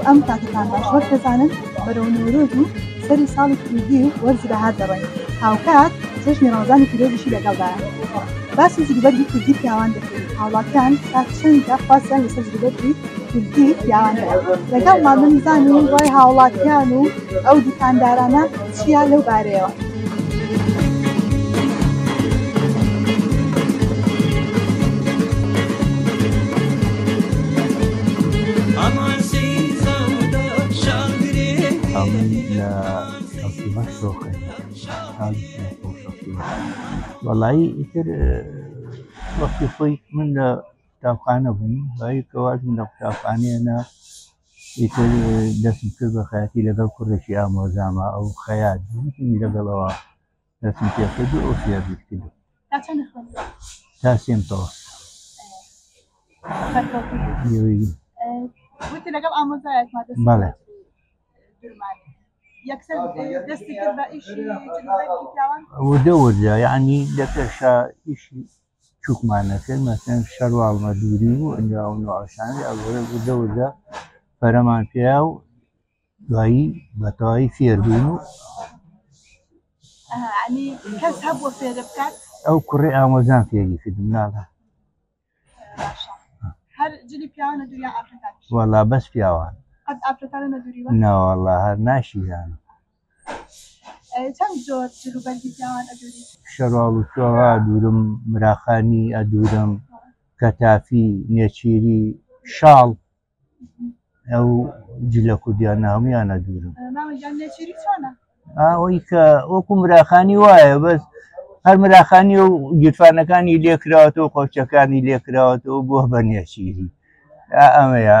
ئەم کاتەتان باش وەک دەزانن بەرەو نەورۆز و سەری ساڵی کوردی و وەرزی بەهار دەڕۆین هاوکات جەژنی ڕەمەزانی پیرۆزیشی لەگەڵدایە باسی جلوبەرگی کوردی پیاوان دەکەین هاوڵاتیان تا چەندە خواستیان لەسەر جلوبەرگی کوردی پیاوان هەیە لەگەڵمان بن بزانین ڕای هاوڵاتیان و ئەو دوکاندارانە چییە لەو بارەیەوە. وەڵایی ئیتر وەختی خۆی من لە قوتابخانە بووم دوایی کە وازم لە قوتابخانەیە نا ئیتر دەستم کرد بە خەیاتی لەگەڵ کوڕێکی ئامۆزامە ئەو خەیات بوو لەگەڵەوە دەستم پێ کرد و ئەو فێرمی کرد تا چەند خوێندووە؟ تا سێم تەوەست سەرکەوتوو بووی. وتی لەگەڵ ئامۆزایەکما دەست بەڵێ. درمانی یەکسەر دەستی کرد بە ئیشی جلوبەرگی پیاوان؟ وردە وردە یعنی لە پێشا ئیشی چووکمان نەکرد مەسەن شەرواڵمە دووری و ئەنجا و نوعشان وردە وردە پەرەمان پێیا و دوایی بە تەواوی فێر بووین و ینی کەس هەبووە فێرە بکات؟ ئەو کوڕی ئامۆزان فێری کردم ناڵە باشە هەر جلی پیاوانە دووریا ئافرەتان وەڵا بەس پیاوان قەت ئافرەتانە نەدووریوە؟ نەوەڵا هەر ناشیزانم چەند جۆر جل و بەرگی پیاوان ئەدووری؟ شەرواڵ و چۆغا ئەدوورم، مراخانی ئەدوورم، کەتافی، نێچیری، شاڵ، ئەو جلە کوردیانە هەموویان ئەدوورم. مامە گیان نێچیری چۆنە؟ ئەوەی کە وەکو مراخانی وایە بەس هەر مراخانی و گیرفانەکانی لێکراوەتەوە قۆچەکانی لێکراوەتەوە بۆ بە نێچیری ئەمەیە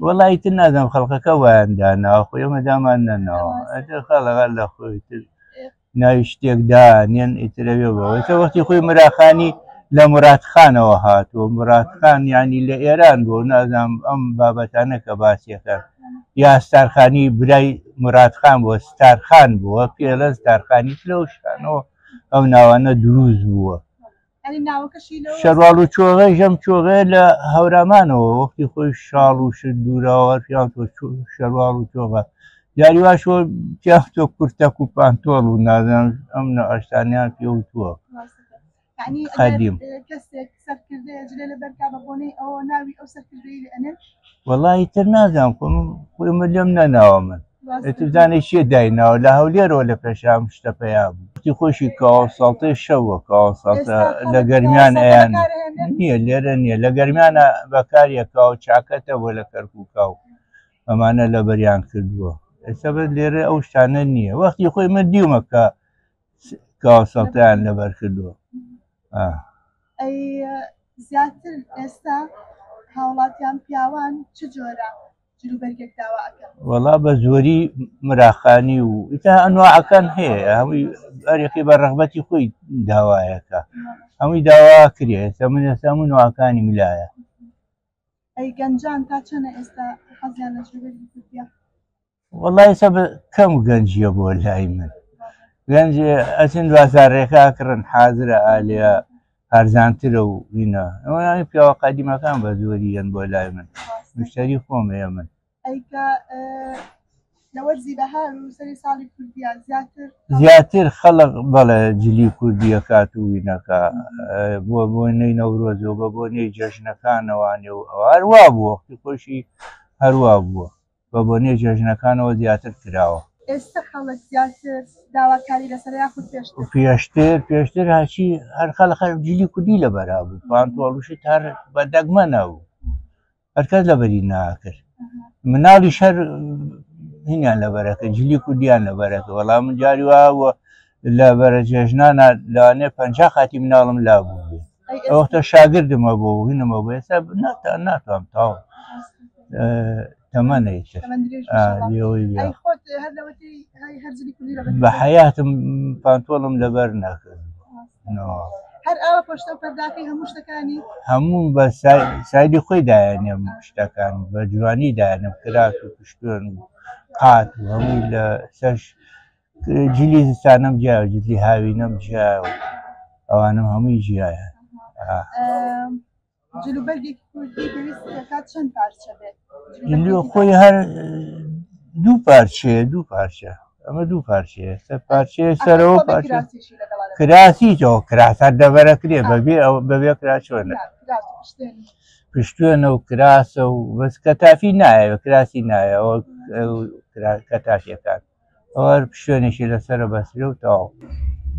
وەڵی تر نازانم خەڵکەکە وایان داناوە خۆ ئێمە دامان نەناوە ئەتر خەڵەکە لە خۆی تر ناوی شتێک دانێن ئیترەوێ بەوە ئێستا وەختی خۆی مراخانی لە مرادخانەوە هاتووە مرادخان یعنی لە ئێران بۆ نازانم ئەم بابەتانە کە باسیەکەن یا ستارخانی برای مرادخان بووە ستارخان بووە پێڵە ستارخانی لەو شتانەوە ئەو ناوانە دروست بووە شەرواڵ و چۆغەی ژەم چۆغەیە لە هەورامانەوە وەختی خۆی شاڵ و شت دووراوە پیان تۆ شەرواڵ و چۆغە جاری واش پیان تۆ کورتەک و پانتۆڵ و نازانم ئەم نەئەشتانیان پێوتووە قەدیم. کەسێک سەرکردەیە جلێ لەبەر کا بە بۆنەی ئەوە ناوی ئەو سەرکردەی لێ ئەنێن؟ وەڵی تر نازانم خۆم خۆی من لێم نەناوە من ئیتر بزانێ چیە دایناوە لە هەولێرەوە لە پێشام شتە پەیا بوو وتی خۆشی کاوە سەڵتەی شەوە کاوە سەڵتە لە گەرمیان ئەیان نییە لێرە نییە لە گەرمیانە بەکاریە کاوە چاکەتە بۆ لە کەرکووکا و ئەمانە لەبەریان کردووە ئێستا بەس لێرە ئەو شتانە نییە وەختی خۆی من دیومە کە کاوە سەڵتەیان لەبەر کردووە ئەی زیاتر ئێستا هاوڵاتیان پیاوان چ جۆرە جلوبەرگێک داوا ئەکەن؟ وەڵا بە زۆری مراخانی و ئیتا ئەنواعەکان هەیە هەمووی ئەرێکی بە ڕەغبەتی خۆی داوایەکە هەمووی داوا کرێ ئێستا من ئێستا هەموو نوعەکانی ملایە. ئەی گەنجان تا چەنە ئێستا حەزیان لە جلوبەرگی کوردیە؟ وەڵا ئێستا کەم گەنجیە بۆ لای من گەنج ئەچن بازارێکە ئەکڕن حازرە ئالیا هەرزانترە و هینا ئەوانە پیاوە قەدیمەکان بە زۆری یەن بۆ لای من مشتری خۆم هەیە من ئەیکە لە وەرزی بەهار و سەری ساڵی کوردیا زیاتر زیاتر خەڵک بەڵێ جلی کوردیە کات و وینەکە بۆ بۆنەی نەورۆزەوە بە بۆنەی جەژنەکانەوانێ و ئەوە هەروا بووە وەختی خۆشی هەروا بووە بە بۆنەی جەژنەکانەوە زیاتر کراوە. ئێستە خەڵک زیاتر داواکاری لەسەرە یاخود پێشتر؟ پێشتر پێشتر هەرچی هەر خەڵک هەر جلی کوردی لەبەرا بوو پانتۆڵ و شت هەر بە دەگمە نەبوو هەرکەس لەبەری ناکرد مناڵیش هەر هینیان لەبەرەکە جلی کوردیان لەبەرەکە وەڵام من جاری وا بووە لە بەرە جێژنانە لەوانەیە 50 قاتی مناڵم لا بوو بێ ئەو وەختە شاگردم هەبوو و هینم هەبوو ئێستا ناتوانم تەواو تەمەنە ئیتر بە حەیاتم پانتۆڵم لەبەر نەکرد هەر ئاوە پۆشتە و پەرداخی هەموو شتەکانی هەموو بە سایدی خۆی دایانێم شتەکان بە جوانی دایانم کراس و پشتێن و قات و هەمووی لە سەر جلی زستانم جیا و جلی هاوینەم جیا و ئەوانم هەمووی جیایە. جلوبەرگێکی کوردی پێویست دەکات چەند پارچە بێت؟ جلی خۆی هەر دوو پارچەیە، دوو پارچە، ئەمە دوو پارچەیە، سەر پارچەیە سەرەوە پارچە کراسی چۆ کراسە دەبەرە کرێ بەبێ ئەو بەبێ کراچۆنە پشتێنە و کراسە و بەس کەتافی نایە، کراسی نایە ئەوە کەتافیەکان ئەوە شوێنێکی لەسەرە بەسرێ و تەواو.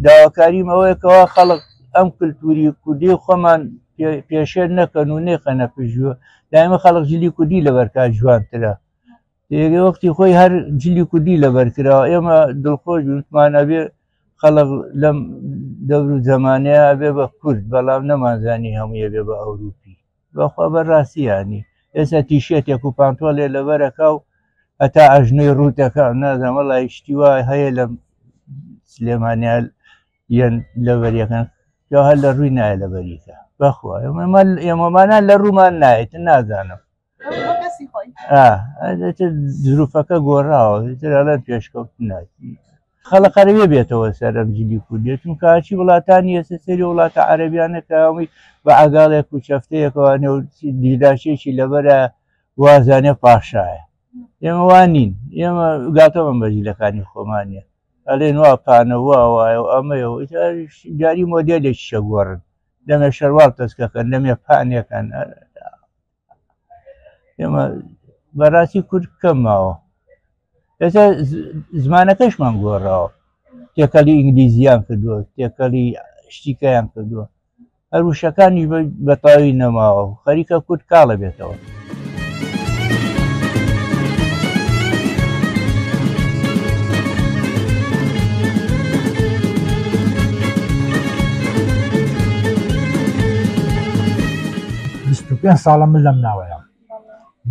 داواکاریم ئەوەیە کەوا خەڵک ئەم کللتوری کوردی خۆمان پێشێل نەکەن و نەیخەنە پشتگوێ. دایمە خەڵک جلی کوردی لەبەرکات جوانترە. یەکێ وەختی خۆی هەر جلی کوردی لەبەر کراوە، ئێمە دڵخۆش وتمان ئەبێ خەڵک لەم دەور و زەمانەیە ئەبێ بە کورد، بەڵام نەمانزانی هەمووی ئەبێ بە ئەوروپی. بەخوا بەڕاستی ینی ئێستا تیشێتێک و پانتۆڵێ لەبەرەکە و هەتا ئەژنۆی ڕووتەکە نازانم وەڵی شتی وا هەیە لە سلێمانیا یان لەبەریەکان یا هەر لە ڕووی نایە لەبەریکە. بەخوا ئێمەمانان لە ڕوومان نایەت، نازانم زروفەکە گۆڕاوە، تر ئەڵێن پێشکەوتنە. خەڵک قەرەوێ بێتەوە سەر ئەم جلی کوردیە، چونکە هەرچی وڵاتانی ئێستا سەری وڵاتە عەرەبیانە کە هەمووی بە عەگاڵێک و چەفتەیەکەوە نێو دیداشێکی لەبەرە وازانێ پاشایە. ئێمە وا نین، ئێمە گاتەمان بە جلەکانی خۆمانە، ئەڵێن وا پانە وا وایە و ئەمەیە و جاری مۆدێلێکی شەگۆڕن، دەمێ شەرواڵ تەسکەکەن، دەمێ پانێکەن. ئێمە بەڕاستی کورد کەم ماوە. ئێستا زمانەکەشمان گۆڕاوە، تێکەڵی ئینگلیزیان کردووە، تێکەڵی شتیکەیان کردووە، هەر وشەکانیش بە تەواوی نەماوە، خەریکە کورد کاڵە بێتەوە. پێ ساڵە من لەم ناوەیە،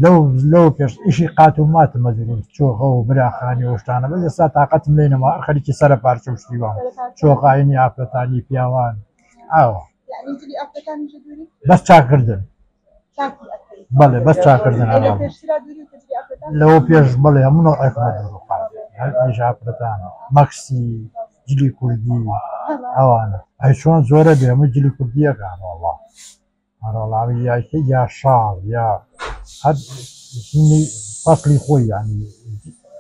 لەو لەو پێش ئیشی قات و ماتمە دروست چۆغە و براخانی و شتانە، بەس ئێستا تااقەتم لێ نەما، خەریکی سەرە پارچە و شتی وام، چۆغاینی ئافرەتانی پیاوان ئاوە بەس چاکردن. بەڵێ بەس چاکردن. لەوە پێش بەڵێ هەموو نەوعێکمە دوور، هەر ئافرەتان مەکسی جلی کوردی ئەوانە. ئەی چۆن زۆرە بێ هەموو جلی کوردیەکان وەڵا هەرۆڵاوی یا شاڵ یا هەر فەصلی خۆی، ینی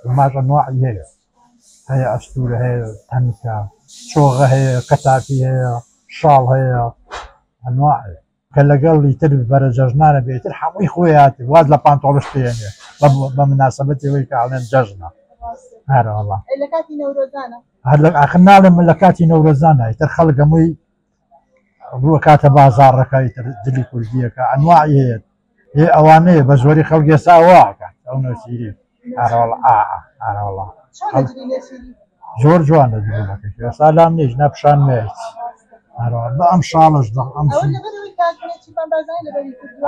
قوماش ئەنواعی هەیە، هەیە ئەستورە هەیە، تەنکە چۆغە هەیە، کەتافی هەیە، شاڵ هەیە، ئەنواع هەیە کە لەگەڵ تر بەرە جەژنانە بێتر هەمووی خۆیات واز لە پانتۆڵش پێێنێ بە مناسبەتی ئەوەی کە ئەڵێن جەژنە. هەرەوەڵا لە کاتی نەورۆزانە هەر لە ئاخر ناڵێم من لە کاتی نەورۆزانە ئیتر خەڵک هەمووی ڕووە کاتە بازاڕەکە، ئیتر جلی کوردیەکە ئەنواعی هەیە، ئێ ئەوانەیە بە زۆری خەڵک ئێستا واکات ئەو نەسیری. ئارەوەڵا ئا ئارەوەڵا زۆر جوانە درومەکەی ئێستا لام نیش نەپشان نێت. ئارەوە بە ئەم شاڵەش ئەم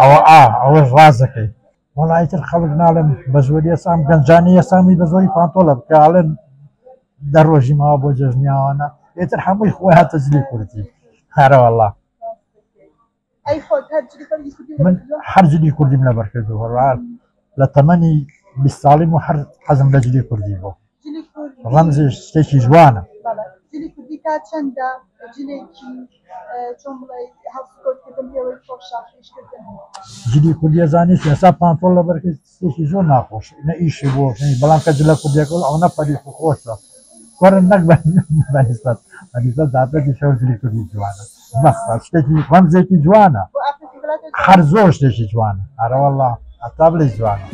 ئەوە ئا ئەوەش ڕازەکەی. وەڵا ئیتر خەڵک ناڵێم بە زۆری ئێستا گەنجانی ئێستامی بە زۆری پانتۆڵە بکە، ئەڵێن دە ڕۆژی ماوە بۆ جەژنیاوانە، ئێتر هەمووی خۆی هاتە جلی کوردی. هەرەوەڵا من هەر جلی کوردیم لەبەر کردو، لە تەمەنی 20 ساڵیم و هەر حەزم لە جلی کوردی بوو، ڕەمزی شتێکی جوانە. جلی کوردی تا چەندە جلێکی چۆن بڵێ هەڵسوکەوتکردن پێوەی خۆشە ئیشکردن؟ جلی کوردیە زانیت ئێستا پانتۆڵ لەبەرکرد شتێکی زۆر ناخۆش نە ئیشی بۆ، بەڵام کە جلە کوردیەکە ئەوە پەریح و خۆشە وەرن، نەک بەنسبەت بەنسبەت زابەتی شەو جلی کوردی جوانە، بەخوا شتێکی ڕەمزێکی جوانە، هەر زۆر شتێکی جوانە. ئەرەوەڵا هەتا بڵێ جوانە.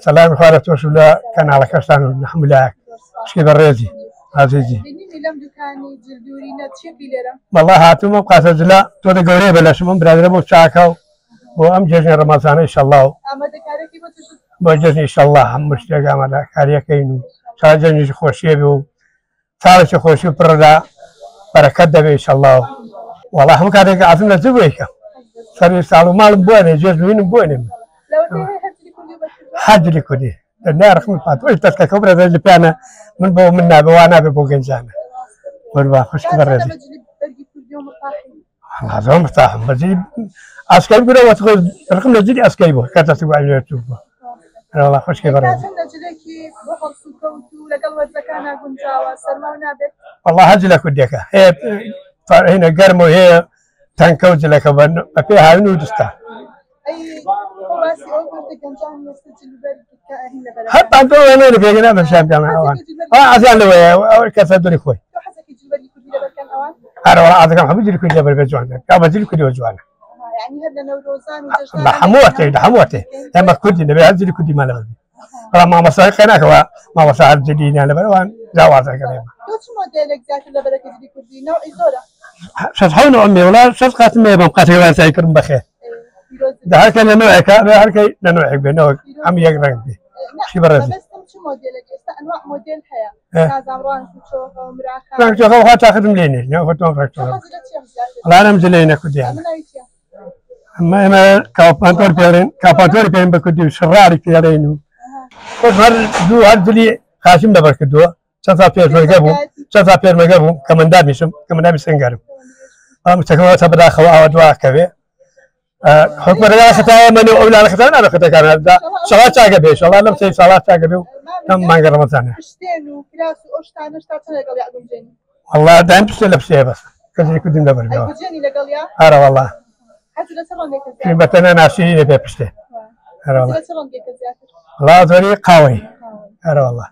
سەلامی خوارە تۆش و لە کەناڵەکەشتان و هەموو لایەک شکی بەڕێزی ئازیزی. وەڵا هاتوومە قاسە جلە تۆ دە گەورەیە بە لەشم، ئەم برادرە بۆ چاکە و بۆ ئەم جێژنی ڕەمەزانە ئینشەڵڵا و بۆ جەژنی ئینشەڵڵا هەموو شتێک ئامادەکاریەکەین و تا جەژنێکی خۆشیە بێ و ساڵێکی خۆشی و پڕ لە بەرەکەت دەبێ ئینشەڵڵا. و وەڵا هەموو کاتێک ئازم لە جل بۆیکە. سەری ساڵ و ماڵم بۆنێ جێژنم بۆنێ. هەر جلی کوردی نارخم پات ئەوش دەستەکە برە لە پیانە من بۆ من نابێ وا نابێ بۆ گەنجانە. قوربان خوشک بەڕێزی. والله زۆر مرتاحم بەجلی ئاسکەری بگرە وەتخۆ ڕقم لە جلی ئەسکەری بوو کە دەستی بۆ ئەوێ توو بوو. والله خوشکی بەڕێزی. والله هەر جلە کوردیەکە هەیە هینە گەرم و هەیە تەنکە و جلەکە بە پێ هاوین و دستان. هەر پانتۆڵ لە پێگە نابن شامپیۆن ئەوان ئازیان لەوەیە ئەو کەسە دوری خۆی. ئەرە وەڵا ئازەکەم هەموو جلی کوردی لەبەر بێ جوانە یا بە جلی کوردیەوە جوانە. بە هەموو وەختێک لە هەموو وەختێک ئێمە کوردی دەبێ هەر جلی کوردیمان لەبەر بێ. بەڵام مامۆستای قەیناکەوە مامۆستا هەر جلیان لەبەر ئەوان جیاوازەکە لێمە. شەش حەوت نەوع مێ وەڵا شەش قاتم مێ بەم قاتەکە وایان سەعی کردم بەخێر. هەرکە لە نەوعێکە هەرکەی لە نەوعێک بێ نەوەک هەم یەک ڕەنگ بێ. شی بەڕێزی. ڕەنگ چۆغە وها تاقەتم لێ نییە خۆتم ڕەنگ چۆغە. وەڵا ئەم جلەی نەکوردیانە. ئەمە ئێمە کاپانتۆر پێڵێن کاپانتۆری پێن بە کوردی و شڕاری پێڵێن و خۆش هەر دوو هەر جلی خاشم لەبەر کردووە. چەند ساڵ پێشمەرگە بووم چەند ساڵ پێشمەرگە بووم کەمەندامیشم کەمەندامی سنگەرم. بەڵام کچەکەم تا بەداخەوە ئاوا دوا کەوێ. حکومەتەکان خەتایە من و ئەو لاڵە خەتا نابێ خەتەکان هەردا. شەڵا چاکە بێ شەڵا لەم سێ ساڵا چاکە بێ و لەم مانگە ڕەمەزانە. والله دایم پشتێن لە پشتێ بەس کەسی کوردیم لەبەر بێ. ئەرە والله بەتەنە ناشیرینە پێ پشتێ. ئەرە والله والله زۆری قاوەی. ئەرە والله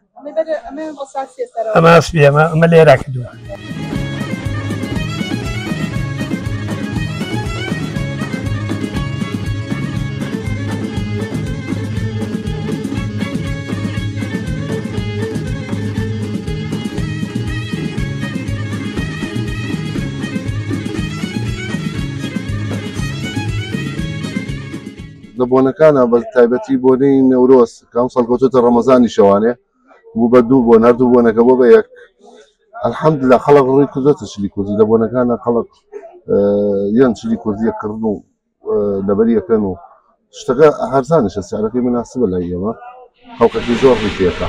ئەمە سپی ئەمە ئەمە لێرا کردووە. لە بۆنەکانە بە تایبەتی بۆنەی نەورۆز کام ساڵ کەوتۆتە ڕەمەزانی شەوانێ بوو بە دوو بۆن هەردوو بۆنەکە بۆ بە یەک. الحەمدلله خەڵک ڕووی کردۆتە چلی کوردی لە بۆنەکانە خەڵک یان چلی کوردیە کڕن و لەبەری یەکەن و شتەکە هەرزانیشە سعرەکەی مناسبە لای ئێمە خەڵکەکەی زۆر ڕووی تێکە.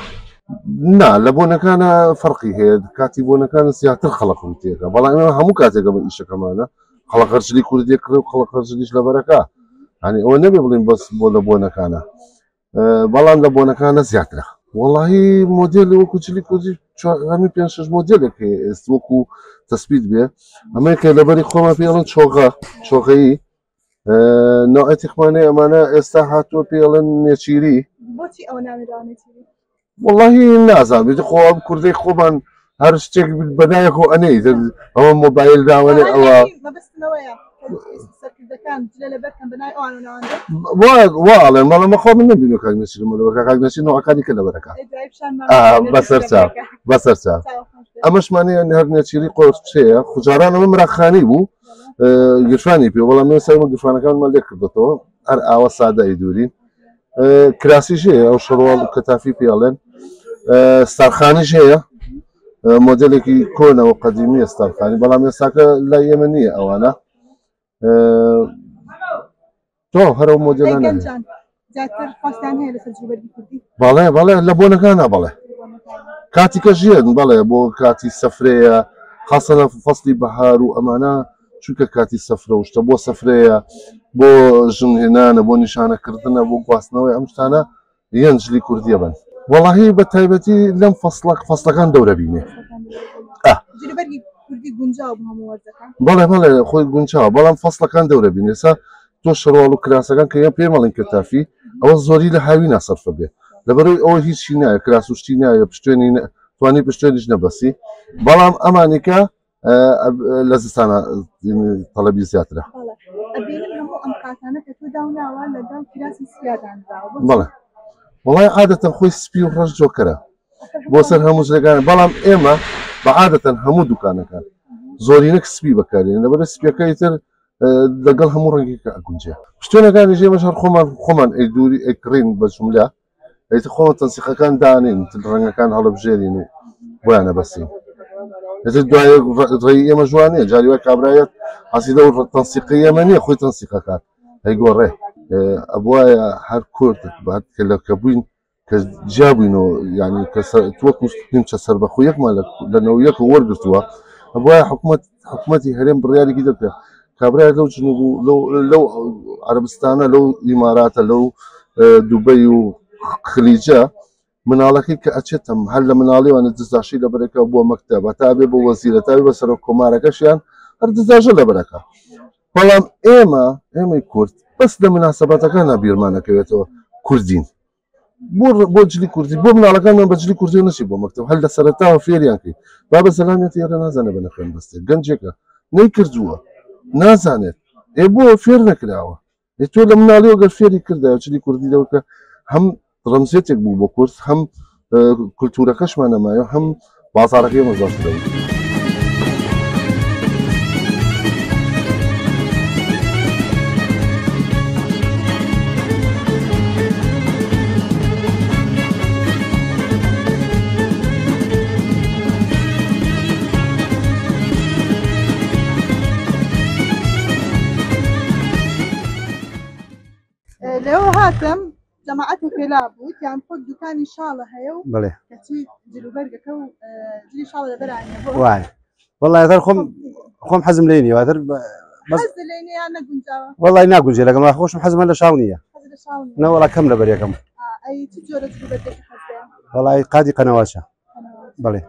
نا لە بۆنەکانە فەرقی هەیە کاتی بۆنەکانە زیاتر خەڵک ڕووی تێکە بەڵام ئێمە هەموو کاتێک ئەمە ئیشەکەمانە خەڵک هەرچلی کوردیە کڕێ و خەڵک هەرچلیش لەبەرەکە. یعنی ئەوە نەبێ بڵێین بەس بۆ لە بۆنەکانە بەڵام لە بۆنەکانە زیاترە. وەڵاهی مۆدێل وەکو چلی کوردی هەموو پێنج شەش مۆدێلێک هەیە ئێست وەکو تەسبیت بێ. ئەمەی کە لەبەری خۆمان پێ ئەڵێن چۆغە چۆغەیی نوعێتی خمانەی ئەمانە ئێستا هاتووە پێ ئەڵێن نێچیری. بۆچی ئەوە ناوێنراوە نێچیری؟ وەڵاهی نازانم ئیتر خۆ ئەم کوردەی خۆمان هەر شتێک بەناوێکەوە ئەنێ ئیتر ئەوە مۆبایل داوەنێ ئەوە مەبەستمەوەیە سەرکردەکان جلە لەبەر کەن بەناوی ئەوان ناوەندێ. وا ئەڵێن بەڵام خۆ من نەبینیوە کاک نەسیرم لەبەرکە کاک نەسیر نەوەکانی کە لەبەرەکە. بەسەر چاو بەسەر چاو. ئەمەشمانەیە هەر نێچیری قۆرچەیە خوجاران ئەمە مراخانی بوو گرفانی پێ بەڵام من سەرمە گرفانەکانمان لێ کردێتەوە هەر ئاوە سادە ئی دوورین. کراسیش هەیە ئەو شەڕواڵ و کەتافی پێڵێن. ستارخانیش هەیە مۆدێلێکی کۆنەوە قەدیمیە ستارخانی بەڵام ئێستاکە لای ئێمە نییە ئەوانە. تۆ هەرەو مۆدێلانە بەڵێ بەڵێ لە بۆنەکانە بەڵێ کاتی کە ژیان بەڵێ بۆ کاتی سەفرەیە خاصە لە فەصلی بەهار و ئەمانە چونکە کاتی سەفرە و شتە بۆ سەفرەیە بۆ ژنهێنانە بۆ نیشانەکردنە بۆ گواستنەوەی ئەم شتانە یان جلی کوردیە بن. وەڵاهی بە تایبەتی لەم فەصلە فەصلەکان دەورە بینێ. بەڵێ بەڵێ خۆی گونجاوە بەڵام فەصلەکان دەورە بینێ. ئێستا تۆ شەرواڵ و کراسەکان کە یان پێمەڵین کەتافی ئەوە زۆری لە هاوی ناسەرفە بێ لەبەرەوەی ئەوە هیچی نایە کراس و شتی نایە پشتێنی توانی پشتێنیش نەبەسی بەڵام ئەمانیکە لە زستانە تەڵەبی زیاترە. بەڵێ وەڵای عادەتەن خۆی سپی و ڕەش جۆکەرە بۆ سەر هەموو جلەکان بەڵام ئێمە بە عادەتەن هەموو دوکانەکان زۆرینەک سپی بەکارێن لەبەر سپیەکەی تر لەگەڵ هەموو ڕەنگێکە ئەگونجێ. پشتێنەکانیش ئێمەش هەر خۆمان خۆمان ئەی دووری ئەیکڕین بە جوملە ئەیتر خۆمان تەنسیقەکان دانین ڕەنگەکان هەڵبژێرین و بۆیانە بەسین. ئێستا دوای ڕێی ئێمە جوانەیە جاری وای کابرایەت حەسیدە و تەنسیقی ئێمە نییە خۆی تەنسیقەکات ئەیگۆڕێ ئەبوایە هەر کورد بات کە لە کە بووین کە جیا بووینەوە یعنی کە وەکو نیمچە سەربەخۆ یەکمان لە نەوە یەک وەرگرتووە ئەبوایە حکوومەتی هەرێم بڕیارێکی دەرکە کابرای لەو جنوب و لەو عەرەبستانە لەو ئیماراتە لەو دوبەی و خلیجە مناڵەکەی کە ئەچێتم هەر لە مناڵیوانە دزداشی لە بەرەکە بۆ مەکتەبە تا بێ بۆ وەزیرە تا بێ بە سەرۆک کۆمارەکەشیان هەر دزداشە لە بەرەکە. بەڵام ئێمەی کورد بەس لە مناسبەتەکان بیرمانەکەوێتەوە کوردین. بۆ جلی کوردی بۆ مناڵەکانمان بە جلی کوردی نەچی بۆ مەکتەب هەر لە سەرەتاوە فێریان کرد. بابە سەلامیەتی ئێرە نازانێ بە نەخوێن بەستێ گەنجێکە نەیکردووە نازانێت ئێ بۆ فێر نەکراوە. ئێ تۆ لە مناڵیەوە گەر فێری کردایە جلی کوردی لەوە کە هەم ڕەمزیەتێک بوو بۆ کورد هەم کولتوورەکەشمان نەمایە هەم بازارەکەی ئێمە باشتر بوو. لەوە هاتم جەماعەتێک پێلا بوو یان خۆت دوکانی شاڵە هەیە و بەڵێ. کەچی جلوبەرگەکە و جلی شاڵە لەبەرانیە بۆ وایە. وەڵڵا ئەتر خۆم حەزم لێ نییە ئەتر بەس حەز لێ نییە یان نەگونجاوە؟ وەڵڵای ناگونجێ لەگەڵ ما خۆشم حەزمە لە شاڵ نییە. حەز لە شاڵ نییە. نە وەڵا کەم لەبەر یەکەم. ئەی چ جۆرە جلوبەرگێکی حەز لێیە؟ وەڵای قادی قەنەواچە. قەنەواچە. بەڵێ.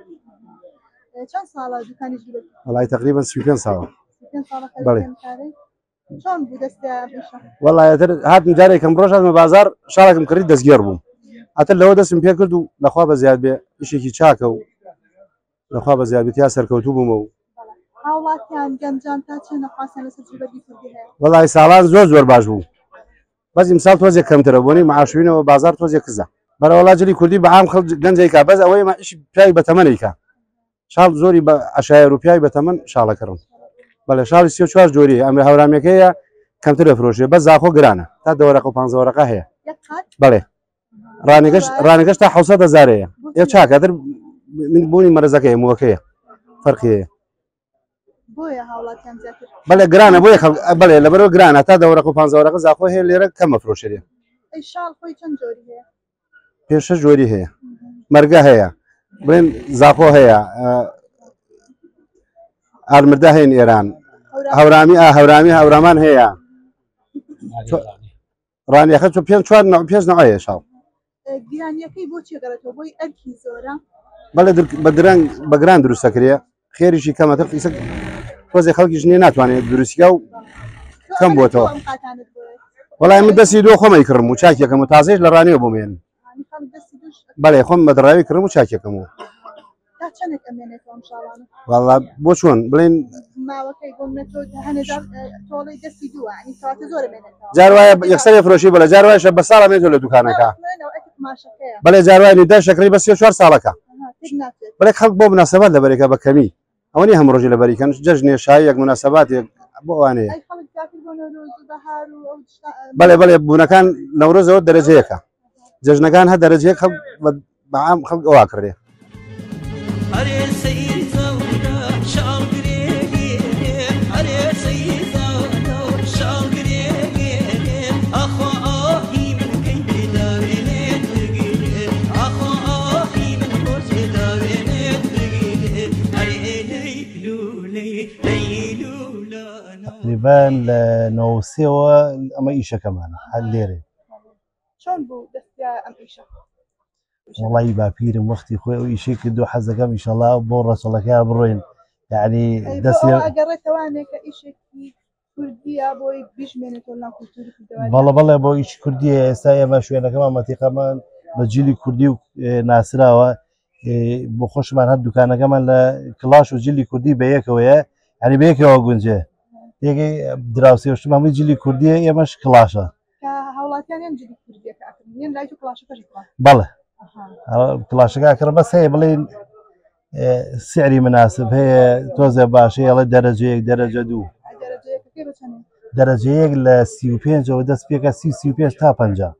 چەند ساڵە دوکانی جلوبەرگ؟ وەڵای تقریبا 35 ساڵە. 35 ساڵە بەڵێ. خەریکی ئەم کارەی؟ چۆن بوو دەستیان بیشە؟ وەڵای ئەتر هاتم جارێکم ڕۆژ هاتمە بازار شاڵێکم کڕی دەستگێڕ بووم. ئەتر لەوە دەستم پێ کرد و لەخوا بە زیاد بێ ئیشێکی چاکە و لەخوا بە زیاد بێ تیا سەرکەوتوو بوومە و هاوڵاتیان گەنجان تا چەند خواستیان لەسەر جلوبەرگی کوردی هەیە؟ وەڵای ساڵان زۆر زۆر باش بوو بەس ئیمساڵ تۆزێک کەمترە بۆنی معاشوینەوە بازار تۆزێک کزە. بەرە وەڵا جلی کوردی بە عام خەڵک گەنجێکا بەس ئەوەی ما ئیشی پیاوی بەتەمەنێکا شاڵ زۆری بە عەشایەر و پیاوی بەتەمەن شاڵەکڕن. بەڵێ شاڵی 34 جۆری هەیە ئەمرە هەورامیەکەیە کەمتر ئەفرۆشێ بەس زاخۆ گرانە تا دە وەرەقە و 15 وەرەقە هەیە. یەک قات؟ بەڵێ. ڕانەکەش تا 700 هەزارەیە. ئێ چاکە ئەتر من بوونی مەرزەکەیە مووەکەیە فەرقی هەیە. بۆیە هاوڵاتیان زیاتر بەڵێ گرانە بۆیە خەڵک بەڵێ لەبەرەوە گرانە تا دە وەرەقە و 15 وەرەقە زاخۆ هەیە لێرە کەم ئەفرۆشێ. ئەی شاڵ خۆی چەند جۆری هەیە؟ پێنج شەش جۆری هەیە. مەرگە هەیە بڵێن زاخۆ هەیە ئارمردە هەین ئێران هەورامی هەورامی هەورامان هەیە ڕانیەخە چۆ پێنج چوار نەوع پێنج نەوع هەیە شاڵ. گرانیەکەی بۆ چی گەڕێتەوە؟ بۆی ئەرکی زۆرە؟ بەڵێ بە درەنگ بە گران دروستەکرێ خێریشی کەمەتر قیسە تۆزێ خەڵکیش نییە ناتوانێت دروستیکا و کەم بۆتەوە. وەڵای من دەستی دوو خۆمەی کڕم و چاکێکەم و تازەیش لە ڕانیەوە بۆم هێنن. بەڵێ خۆم بە دڕاوی کڕم و چاکێکەم و. تا چەندێک ئەمێنێتەوە ئەم شاڵانە؟ وەڵا بۆ چۆن بڵێن ماوەکەی بۆ منە تۆ هەنێ تۆڵەی دەستی دووە یعنی کەواتە زۆر ئەمێنێتەوە. جار وایە یەکسەر فرۆشی بەڵێ جار وایە بە ساڵ ئەمێنێتەوە لە دوکانەکە. بەڵێ جار وایە نیدای شەکرەی بە 34 ساڵەکە. بەڵێ خەڵک بۆ مناسبات لەبەرێکە بە کەمی ئەوە نییە هەموو ڕۆژێ لەبەریکەن جەژنێ شایەک مناسباتێک بۆ ئەوانەیە. بەڵێ بەڵێ بوونەکان نەورۆزەوە دەرەجەیەکە جەژنەکان هەر دەرەجەیەک خەڵک بە عام خەڵک ئەوە کڕێ. تقریبا لە نەوەسێەوە ئەمە ئیشەکەمانە هەر لێرێ. چۆن بوو دەستیا ئەم ئیشە؟ وەڵی باپیرم وەختی خۆی ئەو ئیشەی کردو حەزەکەم ئیشەڵا بۆ ڕەچەڵەکە بڕۆین. یعنی دەست ئەگەڕێتەوانێکە ئیشێکی کوردیە بۆی بیژمێنێتەوە ناو کولتوری کوردەواری. بەڵێ بەڵێ بۆ ئیش کوردیە. ئێستا ئێمە شوێنەکەمان مەتیقەمان بە جلی کوردی و ناسراوە. بۆ خۆشمان هەر دوکانەکەمان لە کڵاش و جلی کوردی بەیەکەوەیە یعنی بەیەکەوە گونجێ. یەکەی دراوسێ و شتم هەمووی جلی کوردیە ئێمەش کڵاشە. هاوڵاتیان یان جلی کوردیەکە ئەکڕن یان لای تو کڵاشەکەش بکڕن؟ بەڵێ کڵاشەکە ئەکڕن بەس هەیە بڵێن سعری مناسب هەیە تۆزێ باشەیە ئەڵێ دەرەجەیەک دەرەجە دوو. دەرەجەیەک لە 35ەوە دەست پێکە 35 تا 50.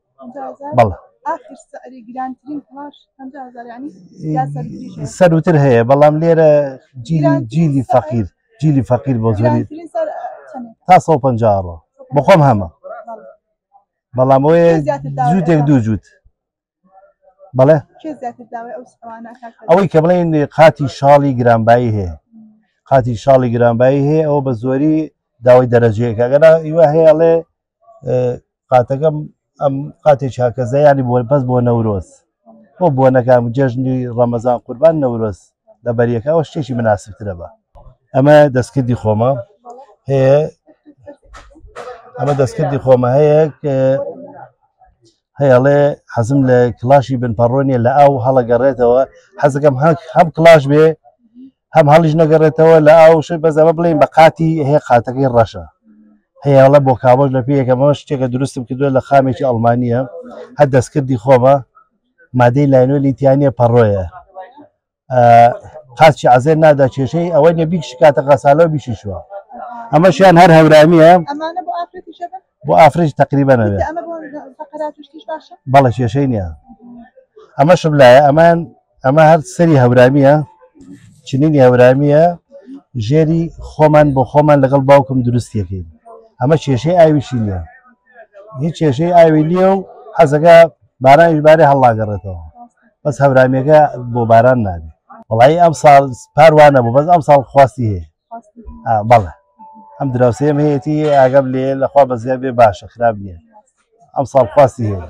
بەڵێ. ئاخر سعری گرانترین کڵاش 50,000 یعنی یا سەروتریش هەیە؟ سەروتر هەیە بەڵام لێرە جیلی جیلی فەقیر جیلی فەقیر بۆ زۆری گرانترین سەر چەندێک؟ تا 150 ڕۆ بۆ خۆم هەمە بەڵام ئەوەیە کێ زیاتر داوای جووتێک ئەکا؟ دوو جووت بەڵێ کێ زیاتر داوای ئەو ئەوانە ئەکات؟ ئەوەی کە بڵێن قاتی شاڵی گرانبایی هەیە قاتی شاڵی گرانبایی هەیە ئەوە بە زۆری داوای دەرەجەیەکە ئەگەر ئیوە هەیە ئەڵێ قاتەکەم ئەم قاتێکی هاکەزە ینی بۆ بەس بۆ نەورۆز بۆ بۆنەکان جەژنی ڕەمەزان قوربان نەورۆز لە بەریەکە ئەوە شتێکی مناسبترە بە ئەمە دەستکردی خۆمە هەیە ئەمە دەستکردی خۆمە هەیە هەیەڵێ حەزم لە کلاشی بن پەڕۆنیە لە ئاو هەڵەگەڕێتەوە حەزەکەم هەک هەم کلاش بێ هەم هەڵیش نەگەڕێتەوە لە ئاو شت بەس ئەمە بڵێن بە قاتی هەیە قاتەکەی ڕەشە هەیەڵە بۆ کاوەش لە پێیەکەمەوە شتێکە دروستم کردووە لە خامێکی ئەڵمانیە هەر دەستکردی خۆمە مادەی لاینۆلی تیانە پەڕۆیە قاچی عزێن نادا کێشەی ئەوە نیە بیک شکاتە غەسالەوە بیشی شووە ئەمەشیان هەر هەورامیە ئەمانە بۆ ئافرەتیشە بن؟ بۆ ئافرەت تقریبا نەبێ ئەمە بۆ فەقەرات و شتیش باشە؟ بەڵێ کێشەی نییە ئەمەشم لایە ئەمان ئەمە هەر سەری هەورامیە چنینی هەورامیە ژێری خۆمان بۆ خۆمان لەگەڵ باوکم دروستیەکەین ئەمە کێشەی ئاویشی نییە هیچ کێشەی ئاوی نییە و حەزەکە بارانیش بارێ هەڵناگەڕێتەوە بەس هەورامیەکە بۆ باران نابێ وڵی ئەم ساڵ پاروانە بوو بەس ئەم ساڵ خواستی هەیە بەڵێ ئەم دراوسێم هەیەتی ئاگەم لێ لەخوا بەزیاد بێ باشە خراپ نییە ئەم ساڵ خواستی هەیە.